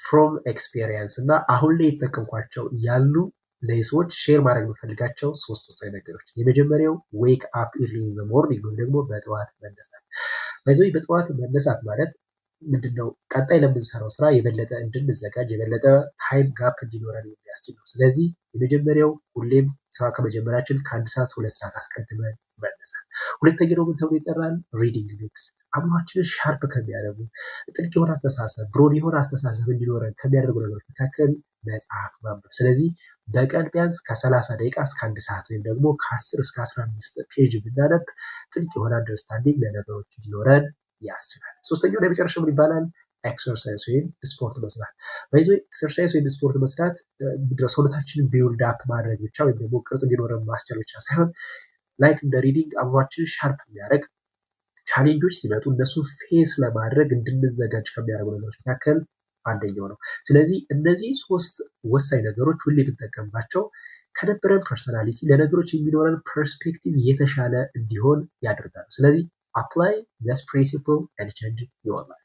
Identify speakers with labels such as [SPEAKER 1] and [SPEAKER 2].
[SPEAKER 1] From experience እና አሁን ላይ የተጠቀምኳቸው ያሉ ለሰዎች share ማድረግ የምፈልጋቸው ሶስት ወሳኝ ነገሮች። የመጀመሪያው wake up early in the morning ወይም ደግሞ በጠዋት መነሳት። By the way፣ በጠዋት መነሳት ማለት ምንድነው? ቀጣይ ለምንሰራው ስራ የበለጠ እንድንዘጋጅ፣ የበለጠ time gap እንዲኖረን የሚያስችል ነው። ስለዚህ የመጀመሪያው ሁሌም ስራ ከመጀመራችን ከ1 ሰዓት 2 ሰዓት አስቀድመን መነሳት። ሁለተኛው ምን ተብሎ ይጠራል? Reading books። አእምሯችንን sharp ከሚያደርጉ፣ ጥልቅ የሆነ አስተሳሰብ፣ broad የሆነ አስተሳሰብ እንዲኖረን ከሚያደርጉ ነገሮች መካከል መጽሐፍ ማንበብ። ስለዚህ በቀን ቢያንስ ከ30 ደቂቃ እስከ አንድ ሰዓት ወይም ደግሞ ከ10 እስከ 15 page ብናነብ ጥልቅ የሆነ understanding ለነገሮች እንዲኖረን ያስችላል። ሶስተኛው የመጨረሻው ምን ይባላል? Exercise ወይም ስፖርት መስራት። By the way፣ exercise ወይም ስፖርት መስራት ሰውነታችንን build up ማድረግ ብቻ ወይም ደግሞ ቅርጽ እንዲኖረን ማስቻል ብቻ ሳይሆን like እንደ reading አእምሯችንን sharp የሚያደርግ፣ challenge ኦች ሲመጡ እነሱን face ለማድረግ እንድንዘጋጅ ከሚያደርጉ ነገሮች መካከል አንደኛው ነው። ስለዚህ እነዚህ ሶስት ወሳኝ ነገሮች ሁሌ ብንጠቀምባቸው ከነበረን personality ለነገሮች የሚኖረን perspective የተሻለ እንዲሆን ያደርጋሉ። ስለዚህ apply this principle and change your life.